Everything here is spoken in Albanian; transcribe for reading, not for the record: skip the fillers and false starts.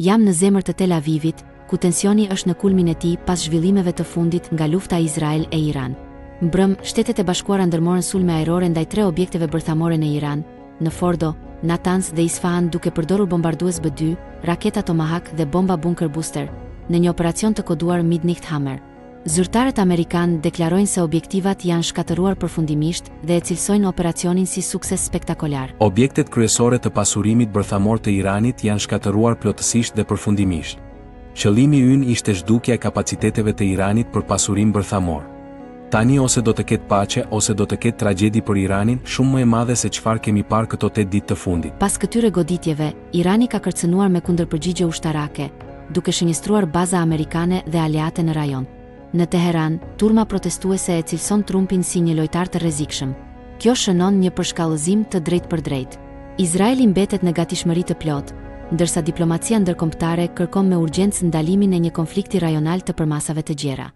Jam në zemër të Tel Avivit, ku tensioni është në kulmin e tij pas zhvillimeve të fundit nga lufta Izrael e Iran. Mbrëmë, Shtetet e Bashkuara ndërmorën sulme ajrore ndaj tre objekteve bërthamore në Iran, në Fordo, Natanz dhe Isfahan duke përdorur bombardues B-2, raketa Tomahawk dhe bomba bunker buster, në një operacion të koduar Midnight Hammer. Zyrtarët amerikanë deklarojnë se objektivat janë shkatërruar përfundimisht dhe e cilësojnë operacionin si sukses spektakolar. Objektet kryesore të pasurimit bërthamor të Iranit janë shkatërruar plotësisht dhe përfundimisht. Qëllimi ynë ishte zhdukja e kapaciteteve të Iranit për pasurim bërthamor. Tani ose do të ketë paqe ose do të ketë tragjedi për Iranin, shumë më e madhe se çfarë kemi parë këto tetë ditë të fundit. Pas këtyre goditjeve, Irani ka kërcënuar me kundërpërgjigje ushtarake, duke shënjestruar baza amerikane dhe aleate në rajon. Në Teheran, turma protestuese e cilëson Trumpin si një lojtar të rrezikshëm. Kjo shënon një përshkallëzim të drejtpërdrejtë. Izraeli mbetet në gatishmëri të plotë, ndërsa diplomacia ndërkombëtare kërkon me urgjencë ndalimin e një konflikti rajonal të përmasave të gjera.